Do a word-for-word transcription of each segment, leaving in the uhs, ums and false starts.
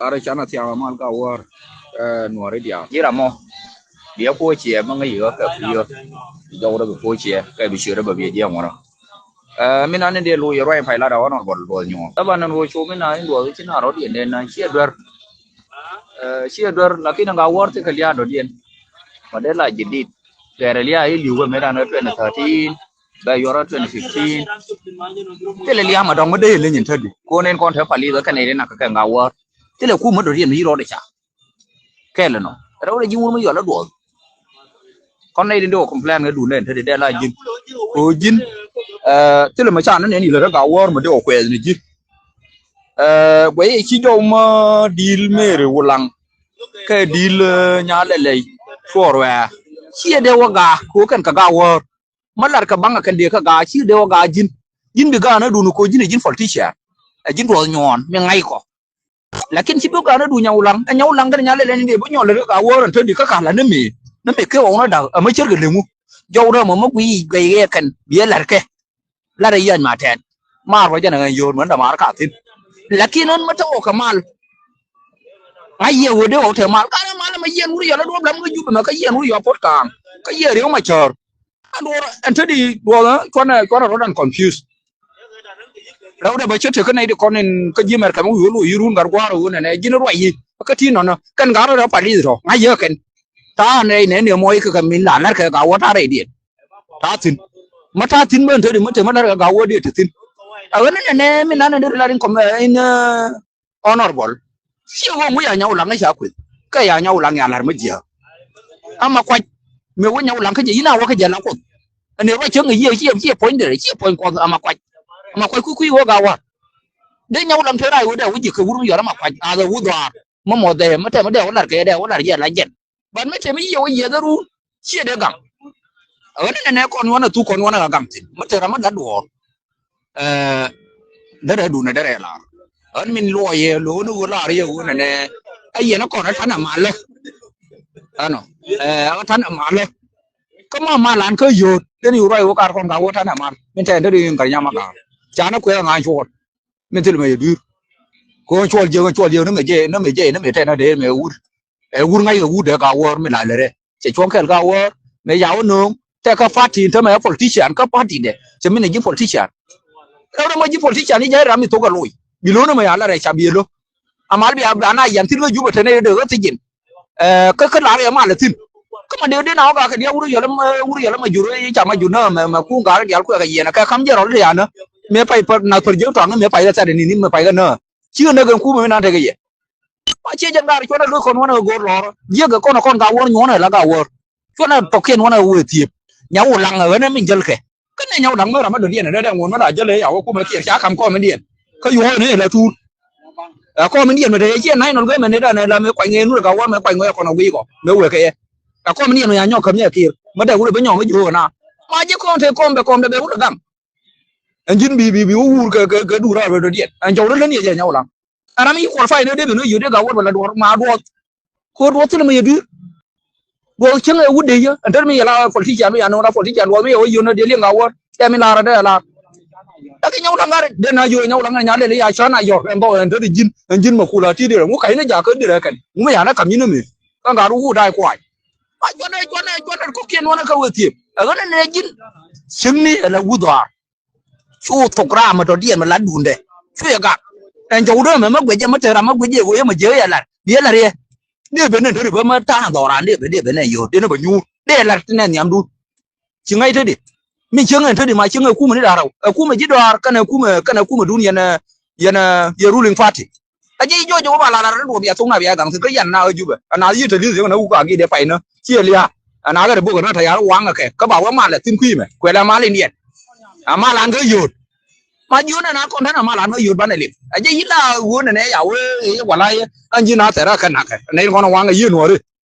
Arɛ canɛ thiaŋ amal ka wäär, ɛ, nuɔri diaal. Ji̱ ram mɔ. Biɛ kuɔ ciɛ, mi ŋäc i̱ ɣä kɛ kui̱ ɣä. Jɔwdä bi kuɔ ciɛ, kɛ bi ciötdä bɛ biɛ jiɛŋ wänä. Ɛ, mi nan in dee lo̱c ɛ ruac pay lat a honorable Duɔth Nyuɔ̱ɔ̱ŋ. Taban in ɣöö cu mi nan in Duɔth ci na rɔ̱diɛn dee nan ciɛ duer. Ɛ, ciɛ duer, lakin in ka wäär thikɛ lia̱a̱ dɔ̱diɛn. Ma dee la jadid. Gɛrɛ lia̱a̱ i̱ li̱w kɛ mëë dan ɛ twenty thirteen. Bɛ yuɔr ɛ twenty fifteen. Thilɛ lia̱a̱ ma dɔ̱ŋ mi dee ileny in tätdu. Ko̱n in kɔn te palith ɛ kɛn in nak kɛ ŋa wäär. Thilɛ kum mi dɔ̱diɛn mi ci rɔɔdɛ ca. Kɛl inɔ. Rɛw rɛ ji̱ wun mi yɔl ɛ Duɔth. Kɔn nɛy tin dee wä complain kä duundɛ in te di dee la ji̱n. Kɛ ɣöö ji̱n, ɛ, thilɛ mi ca ni nɛn ilɛ rɛ ka wäär mi dee wä kuɛth ni ji̱. Ɛ, guɛy i̱ ci jɔw mä di̱i̱l Mary Wulaŋ. Kɛ di̱i̱l, ɛ, Nyalɛlɛy cuɔɔr wɛɛ. Ciɛ dee wä gaak kɛ ɣöö kɛn kɛ gaak wäär. Mä lar kɛ baŋ a kɛn dee kä gaak, ci dee wä gaak ji̱n. Ji̱n bi gaak ni duundɛ kɛ ɣöö ji̱n ɛ ji̱n politician. Ɛ ji̱n Duɔth Nyuɔ̱ɔ̱ŋ mi ŋa̱ckɔ. Lakin ci bi ga̱a̱n adu Nyawlaŋ, ɛ Nyawlaŋ kɛnɛ Nyalɛlɛy ni dee bi nyɔl lɛ kä ka wäär ɛn te di kä ka̱l a ni mëë, ni mëë kɛ ɣɔw ni da̱k, ɛ mä cärkɛ leŋu. Jɔwdä mɔ mä guiy guiy ɛ kɛn, bi ɛ la̱r kɛ. La̱r ɛ yiany ma tɛt. Maar bä jɛn ɛ ɣän yo̱o̱r män dämaar ka thi̱n. Lakin ɣän mä te ɣɔw kɛ mal. Ŋa̱c yɛ ɣöö dee ɣɔw te mal. Ka rɛ mal ɛmɛ yiɛn wur yɔl ɛ duɔ̱ɔ̱p lam kä Jubɛ mɛ kä yiɛn wur yɔl Puɔt Ka̱a̱ŋ. Kä yiɛn ri̱ew ma cäär. Ɛn duɔ̱ɔ̱r ɛn te di duɔ̱ɔ̱r, ɛ, cuanɛ, cuanɛ rɔ̱dan confuse. Rɛwdɛ bä cä tekɛ nɛy ti kɔn in kä ji̱ Mɛrkɛ mi wi̱i̱ wä lo̱c yi̱ run gat gua̱a̱r ɛ ɣöö nɛnɛ ji̱n ruac yi̱. Kä ti nɔnɔ kɛn gat rɔ rɛ palith tɔ ŋa̱c yɛ kɛn. Ta̱a̱ nɛy nɛn ni mɔc kɛ kɛ min la la̱r kɛ gat wä ta̱a̱ rɛydiɛn. Ta̱a̱ thi̱n. Mä ta̱a̱ thi̱n bä ɛn te di mä te mä la̱r kɛ gat wä dee te thi̱n. Ɛ ɣän ni nɛnɛ min nanɛ dee ri la̱r in kɔm in, ɛ, Honorable. Ciɛ ɣöö ŋu ya Nyawlaŋ ɛ ca kueth. Kä ya Nyawlaŋ ya la̱r mä jiääk. Ama kuac. Mëë wä Nyawlaŋ kä jɛ, yɛn a wä kä jɛ la kuoth. Ɛn ɛ ruac cäŋ ɛ yiëë ciɛ, ciɛ puɔ̱ny derɛ, ciɛ puɔ̱ny kuɔth ama kuac. Ama kuac kui̱ kui̱ wä ga wä. Dee Nyawlaŋ te rac wä dee wä ji̱ kɛ wur mi yɔl ama kuac. A dhɛ wur dhɔaar. Mä mɔth dee, mä tɛm dee wä lar kɛ dee wä lar jɛ la jɛn. Ban mi te mi yiëë wä yiëë dhɛ run. Ciɛ dee gaŋ. Ɛ ɣän ni nɛnɛ kɔn wanɛ thuk kɔn wanɛ ɣä gaŋ thi̱n. Mä te ram mi gat duɔɔr. Ɛ, derɛ duundɛ derɛ lar. Ɣän min luɔyɛ lo̱o̱n ɣöö lar yɛ ɣöö nɛnɛ. Ɛ yɛn ɛ kɔn ɛ ta̱nɛ malä. Ɛnɔ. Ɛ, ɛ ta̱nɛ malä. Kä ma mal an kä yio̱o̱t. Deni ɣöö ruac ɣöö kar kɔn ka ɣöö ta̱nɛ mal. Min tɛn derɛ in kar nyam a kar. Canɛ kuɛ ŋa̱a̱n cuɔl. Min thil mɛ yɛ dui̱r. Kɔn cuɔl jiäk, cuɔl jiäk ni mɛ jɛ, ni mɛ jɛ, ni mɛ tɛn a dee mɛ wur. Ɛ wur ŋa̱c kɛ wut dee ka wäär mi la lɛ rɛ. Cɛ cuɔ̱ŋ kɛl ka wäär mi ya wä nööŋ. Tɛ kä party in tämɛ ɛ politician kä party dɛ. Cɛ min ɛ ji̱ politician. Rɛw rɛ mɔ ji̱ politician i̱ jɛ ram mi thok ɛ loc. Bi lo̱n ɛmɛ ya la rɛ ca bi ɛ lo̱. Amal bia bia na yɛn thi̱n kä Jubɛ tɛn ɛ dee ɣä thi̱ji̱n. Ɛ kä kä lar ɛ mal ɛ thi̱n. Kä ma dee dee na wä gak kɛ diaal wur yɔl ɛmɛ wur yɔl ɛmɛ jur i̱ ca ma jur nä mɛ mɛ kuŋ gar diaal kuɛ kɛ yɛn ɛ kɛ kam jɛ rɔl ti ya nä. Mëë pay pär nath pär jiäk tɔaŋ mëë pay kɛ thɛt ɛ ni̱n mëë pay kɛ nä. Ci kɛ näk ɛn kumɛ mi nan tekɛ yɛ. Ma cie jɛn gat cuɔnɛ lo̱c kɔn wanɛ kɛ go̱o̱r lɔɔr. Jiäk kɛ kɔn kɔn ka wäär nyuɔ̱nɛ la ka wäär. Cuɔnɛ tɔkiɛn wanɛ wee thiëëp. Nyawlaŋ ɛ ɣänɛ min jäl kɛ. Kä nɛ Nyawlaŋ mi ram mi dɔ̱diɛn ɛ dee dee ŋuɔ̱n mi la jäl ɛ ya wä kumɛ kiɛr ca kam kɔm mi diɛn. Kä yuɔ̱ɔ̱k ni la tuur. Ɛ kɔm mi diɛn mi te yɛ ciɛ na̱c nɔl gɛ mɛ ni dan ɛ la mi kuany ŋɛ nur ɛ ka wäär mi kuany ŋɛ kɔn ɛ wi̱i̱ kɔ mi wee kɛ yɛ. Ɛ kɔm mi diɛn mi ya nyɔk käm yɛ kiɛr. Mi dee wut ɛ bi nyɔk mi ji̱ ɣöö na. Ma ji̱ kɔn te kɔm bɛ kɔm dee bɛ wut ɛ gam. Ɛn ji̱n bi bi bi wä wur kɛ kɛ kɛ duur raar bɛ dɔ̱diɛn. Ɛn jɔw dee län yɛ jɛ Nyawlaŋ. Ram i̱ qualify ni dee bi ni yio̱t dee ga wäär bɛ la duɔr ma duɔth. Ko duɔth thilɛ mi yɛ dui̱r. Duɔth cäŋ ɛ wut dee yɛ ɛn tɛr mi yɛ la politician mi yɛ nɔ la politician duɔth mi yɛ wä yio̱t ni dee liɛŋ ga wäär. Tɛ mi lar dee lar. Ɛ kɛ Nyawlaŋ gat dee na yio̱t Nyawlaŋ ɛ nya lɛl ya cɔn a yɔr ɛn bɔ ɛn tɛr ji̱n ɛn ji̱n ma kula ti dee ŋu ka̱c ni jakä dee rɛ kɛn ŋu mi ya na ka̱m nyin ni mi. Kä gat wut da̱a̱ kuac. Ma cuɔt ɛ cuɔt ɛ cuɔt ɛ kɔkiɛn wanɛ kä wee thiëëp ɛ ɣän ɛn ɛ ji̱n. Cäŋ ni ɛ la wut dhɔaar. Cu thok ram mi dɔ̱diɛn mi lat duundɛ. Cu yɛ gak. Ɛn jɔwdä mɛ mɛ guic jɛ mi te ram mɛ guic jɛ ɣöö yɛ mɛ jiɛ yɛ lat. Bi yɛ lat yɛ. Dee ben ni deri bä mɛ ta̱a̱n dhɔran dee ben dee ben ɛ yio̱o̱t dee ni bɛ nyuur. Dee lat ti nɛ nhiamdun. Ci ŋäc te di. Mi cieŋ ɛn te di ma cieŋ ɛ kumɛ ni da̱r rɛw. Ɛ kumɛ ji̱ dɔaar kɛnɛ kumɛ kɛnɛ kumɛ dun yɛn ɛ yɛn ɛ yɛ ruling party. Ɛ ji̱ jɔc jɛ wä ba la lar ni duɔth bia thok na bia gaŋ thi̱n kä yan na ɣä Jubɛ. Ɛ na yi̱ te li̱th yɛn ɛ wuk a gi̱i̱dɛ pay ni. Ci ɛ lia̱a̱. Ɛ na ɣä rɛ bok ɛ na tɛ yar waŋ ɛ kɛ. Kä ba wä mal ɛ thi̱n kui̱ mɛ. Kuɛ lɛ mal in yɛn. A mal an kä yio̱o̱t. Ma ji̱ wä nɛn a kɔn tɛn a mal an kä yio̱o̱t banɛ lip. A jɛ yi̱ la wä nɛn ɛ ya wä ɛ wala yɛ. An ji̱ na thɛr a kɛ nakɛ. Nɛ in kɔn a waŋ ɛ yi̱ nuɔri.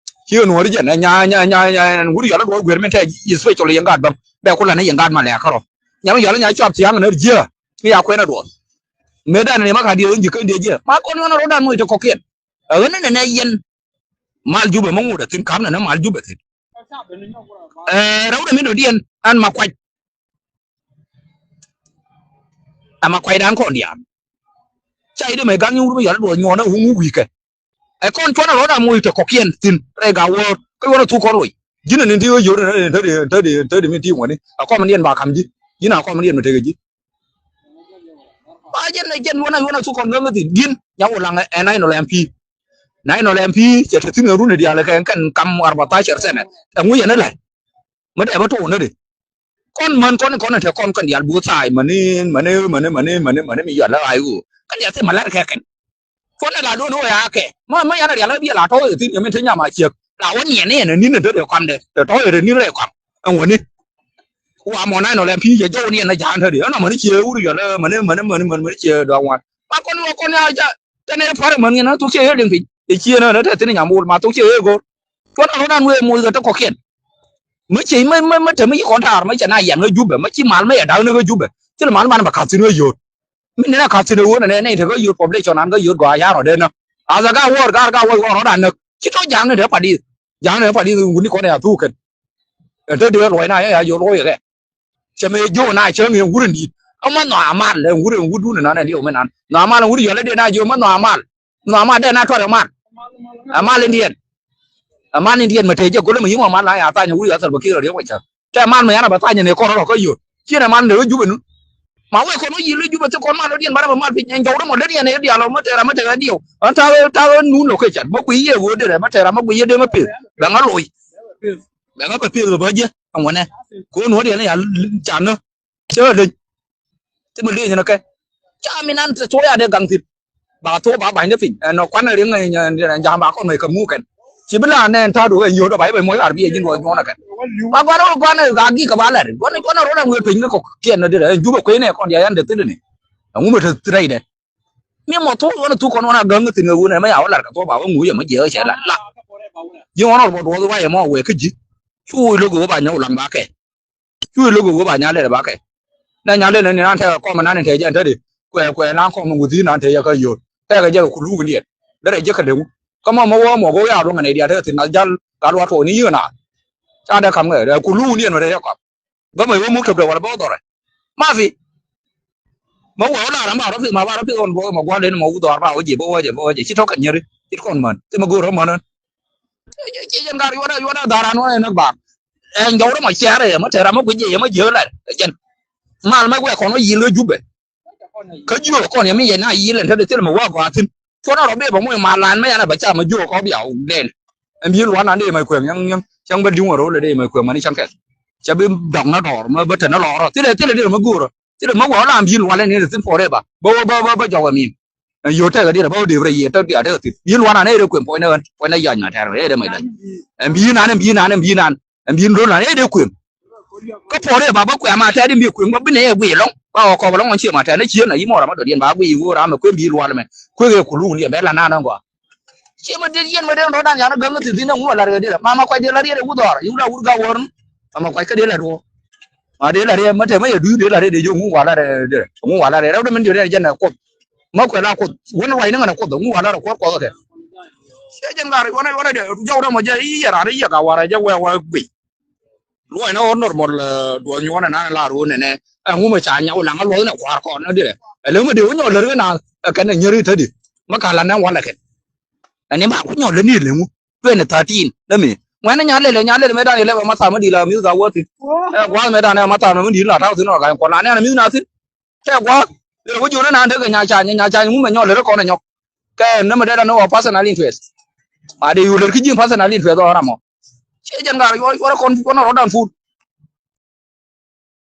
Ci nuɔri jɛn ɛ nya nya nya nya wur yɔl a duɔr guer min tɛ ji̱ special yɛn gaat bäm. Bɛ kulɛ ni yɛn gaat ma lɛ kärɔ. Nyam yɔl a nya cuap thiaŋ nɛ ji̱. Ki ya kuɛn a duɔr. Mëë dan ni ma ka diɛ wä ji̱ kän diɛ ji̱. Ma kɔn yɔn a rɔ dan moc te kɔkiɛn. Ɛ ɣän ni nɛ nɛ yɛn. Mal Jubɛ ma ŋut a thi̱n kam nɛ nɛ mal Jubɛ thi̱n. Ɛ rɛw dɛ mi dɔ̱diɛn an ma kuac. Ama kuaydan kɔn diaal. Ca i̱ dee mɛ gaŋ nyin wur mi yɔl i̱ duɔth nyuɔɔn ɛ wun wun wi̱i̱kɛ. Ɛ kɔn cuɔn a rɔɔd a moc te kɔkiɛn thi̱n rɛy Gawäär. Kä yuɔn a thuk kɔn ruɔc. Ji̱n a ni ti ɣä yio̱r in te di, in te di, in te di mi ti ŋuɔ̱ni. A kɔm in diɛn ba ka̱m ji̱. Ji̱n a kɔm in diɛn mi tekɛ ji̱. Ba jɛn, jɛn yuɔn a, yuɔn a thuk kɔn ŋäŋä thi̱n. Ji̱n nya wä laŋ ɛ nine ol M P. Nine ol M P cɛ te thi̱n ɛ run in diaal kɛ kɛn kam arbatashar sɛnɛ. Ɛŋu yɛn ɛ la̱t. Mi dee bä to̱o̱n ni di. Kɔn män kɔn, kɔn te kɔn kɛn diaal both side, mäni, mäni, mäni, mäni, mäni, mäni mi yɔl la ɣa̱c ɣöö kɛn diaal thil ma lar kɛ kɛn. Kɔn la do̱n ɣöö ya kɛ ma, ma yan rial la biɛ la tɔ̱ ɣöö thi̱n kɛ min te nyam a ciek la wä niɛn ni ɛn ni ni te de kɔn de te tɔ̱ ɣöö te ni rɛ kɔn. Ɛn wä ni wa mɔ nine ol M P cɛ jɔw ni ɛn na ja̱a̱n te di ɛn nɔ mäni ciek wur yɔl la mäni, mäni, mäni, mäni, mäni ciek dɔ̱a̱ŋ wan. Ma kɔn wä kɔn ya ja tɛn ɛ parɛ män ŋi̱n na thok ciek ɛ liŋ piny ɛ ciek na te thi̱n nyam wul ma thok ciek ɛ go̱r. Cuɔn a rɔ̱dan wee moc kɛ te kɔkiɛn. Mi ci mi, mi, mi te mi ci kɔn taar mi cɛ na yan kä Jubɛ mi ci mal mi yɛ da̱k ni kä Jubɛ. Thil mal man bɛ ka̱th thi̱n kä yio̱o̱t. Mi ni na ka̱th thi̱n ɛ ɣöö nɛ nɛ nɛ te kä yio̱o̱t population an kä yio̱o̱t gɔaa ya̱r rɔ dee näk. As a Gawäär, Gawäär, Gawäär rɔ̱dan näk ci tɔ ja̱a̱ŋ ni te padith. Ja̱a̱ŋ ni te padith wuni kɔn ya thuk kɛn. Ɛn te dee luɔc na ya, ya yio̱o̱t luɔc kɛ. Cɛ mi jiök na cäŋ in wur in di̱i̱t. Ɛ ma nhɔa amal in wur in wur dun in nan in diɛw mi nan. Nhɔa amal in wur yɔl in diɛn na jiök ma nhɔa amal. Nhɔa amal dee na tuɔt ɛ mal. Ɛ mal in diɛn. Ɛ mal in diɛn mɛ te jɛ go̱l mɛ yi̱ŋ ɔ mal na ya thany wur yɔl Salva Kiir riɛk wä cäŋ. Tɛ mal mɛ yan a bɛ thany in ɛ kɔn rɔ kä yio̱t. Ciɛn ɛ mal in dee wä Jubɛ nu. Ma wee kɔn wä yi̱l wä Jubɛ thik kɔn mal wä diɛn banɛ bɛ mal piny ɛn jɔwdä mɔ lät yɛn ɛ diaal ɔ mä tɛɛr ɛ mä tɛɛr ɛ diɛw. Ɣän ta̱a̱ ɣä, ta̱a̱ ɣä nun lɔ kɛ cat. Mä guiy yɛ ɣöö derɛ mä tɛɛr ɛ mä guiy yɛ dee mä peth. Bɛ ŋä loc. Bɛ ŋä bɛ peth bɛ bä jiɛ. Ɛŋuɛnɛ. Kɛ ɣöö nuɔ̱ɔ̱r yɛn ɛ ya can nä. Cä leny. Ti mi leny ni kɛ. Ca mi nan ti thuɔ̱k ya dee gaŋ thi̱n. Ba thuɔ̱k ba ba̱ny ni piny. Ɛn nɔ kuan riŋ ɛn jam ba kɔn mɛ kɛ muk kɛn. Ci bi la nɛn ta̱a̱du ɛn yio̱o̱dɔ ba i̱ bɛ muɔc ar bi ɛ ji̱n ruɔc nyuɔn ɛ kɛn. Ba guan ɛ guan ɛ ka gi̱i̱k kɛ ba lɛr. Guan ɛ guan ɛ ruɔ̱n ɛ ŋuet piny ni kɔk kiɛn ni dirɛ. Ɛn Jubɛ kuecnɛ kɔn diaal ɛn dee thi̱n ni. Ɛŋu mɛ te threat dɛ. Mi mɔ thok ɣän thuk kɔn ɣän a gäŋ thi̱n kɛ ɣöö nɛ mɛ ya wä lar kɛ thuɔ̱k ba wä ŋuc ɛmɔ jiɛ ɣä cɛ la la. Ji̱ ɣɔn ɣɔr bɔ duɔth wa yɛ mɔ wee kä ji̱. Cu lo̱k ɣöö ba nyɔk laŋ ba kɛ. Cu lo̱k ɣöö ba nyal lɛl ba kɛ. Nɛ nyal lɛl ni nan tɛk kɔm nan tɛk jɛ ɛn tädi. Kuɛ kuɛ nan kɔm wuthi̱n nan tɛk jɛ kä yio̱o̱t tɛk jɛ kɛ kuluk ni yɛn. Derɛ jɛ kɛ leŋ. Kä mɔ mɔ wä mɔ go̱o̱k ya duɔ̱ŋ ɛn ɛ diaal tɛk thi̱n na jal gal wa tuɔɔk ni yio̱o̱t na. Ca dee ka̱m ŋɛ kuluk ni yɛn wä dee jɛ kɔm. Bä mɛ wä muk tɛpdɛ wala bä wä dhɔrɛ. Ma fi. Ma wä wä lar ma ba rɔ pith ma ba rɔ pith ɣɔn bä ma gua̱l den ma wä dhɔr ba wä jiɛ bä wä jɛ bä wä jɛ ci tɔk kɛ nyeri ci kɔn män ti ma go̱o̱r rɔ män ɣän. Ci jɛn gar yuɔdä yuɔdä dharan wä ɛn ba. Ɛn jɔwdä ma ciarɛ ma tɛra ma guic jɛ ma jiɛ lar jɛn. Mal ma wɛ kɔn wä yil wä Jubɛ. Kä jiök kɔn yɛ mi yɛ na yil ɛn te de thil mɛ wä gɔaa thi̱n. Cuɔn a rɔ bee bɛ muc ma lan mɛ yan a bɛ ca mɛ jiök kɔ bia wuk dɛn. Ɛn bi luan an dee mɛ kueŋ yaŋ yaŋ cäŋ bä di̱ŋ wä ro̱l dee mɛ kueŋ mani cäŋ kɛth. Cɛ bi dɔk na dɔɔr mɛ bä te na lɔɔr rɔ thilɛ thilɛ dee mɛ go̱o̱rä thilɛ mɛ wä lan bi luan ɛn ni thi̱n forever bä wä bä bä bä jɔk ɛmin. Ɛn yio̱o̱ tɛk a dee rɛ bä wä dee rɛ yiëë tɛk bia dee thi̱n bi luan an ɛ dee kueŋ puɔ̱ny na ɣän puɔ̱ny na yac na tɛr ɛ dee mɛ dee. Ɛn bi nan ɛn bi nan ɛn bi nan. Ɛn bi lo̱l na ɛ dee kueŋ. Kä puɔ̱rɛ ba bä kuɛ ma tɛt in bi kueŋ bä bi nɛ ɛ guiy ɛlɔ̱ŋ ba ɣɔk kɔp ɛlɔ̱ŋ ɣɔn cie ma tɛt ni cien a yi mɔ ram a dɔ̱diɛn ba guiy i̱ ɣöö ram ɛ kueŋ bi lual ɛmɛ kueŋ ɛ kulu wun yɛ bɛ la nan ɛn gɔaa. Cie ma diet yɛn ma den rɔ̱dan yan ɛ gäŋ thi̱n thi̱n ɛ ŋu ɛ lar ɛ diet ɛ ma ma kuac diet lar yɛn ɛ wut dhɔr yi wut a wut gak wär ni. Ma ma kuac kä diet lar duɔ̱ɔ̱r. Ma diet lar yɛ ma tɛm ɛ yɛ dui̱r diet lar yɛ dee jiök ŋu wa lar ɛ diet ɛ ŋu wa lar ɛ rɛw dämɛn diet ɛ jɛn ɛ kuoth. Ma kuɛ la kuoth wun ruac ni ŋän ɛ kuoth ɛ ŋu wa lar ɛ kuɔr kuɔth ɛ kɛ. Cie jɛn lar yɔn ɛ yɔn ɛ jɔw dämɔ jɛ i̱ yɛ ran i̱ yɛ ka war ɛ jɛ wɛ wä guiy. Luɔcnɛ ɣöö normal, eh, duɔth nyuɔ̱nɛ nan la ro̱o̱n nɛnɛ. Ɛŋu mɛ ca nyaw laŋ a luɔth nɛ kua̱r kɔn ni dirɛ. Ɛ lɛ mi dee wä nyɔk lär ɣän a, ɛ kɛn ɛ nyäri tädi. Mɛ ka la nɛn walɛ kɛn. Ɛn ni ma ku nyɔk lär ni lɛ ŋu. Twenty thirteen lɛ mi ŋuɛn ni nya lɛl ɛ nya lɛl mɛ dan ilɛ bɛ ma tham mi di la mi tha wä thin. Ɛ gua̱a̱th mɛ dan ɛ ma tham mi di la ta̱w thin ɔ ga̱ny kuɔl la nɛn mi na thin. Kɛ gua̱a̱th lɛ wä jiɔn ni nan tekɛ nya ca nya ca ŋu mɛ nyɔk lär kɔn ɛ nyɔk. Kɛ nä mɛ dee dan ni ɔ personal interest. Ma dee yu lär ki ji̱ personal interest ɔ ram ɔ. Cie jɛn gat yuɔr yuɔr kɔn kɔn rɔdan ful.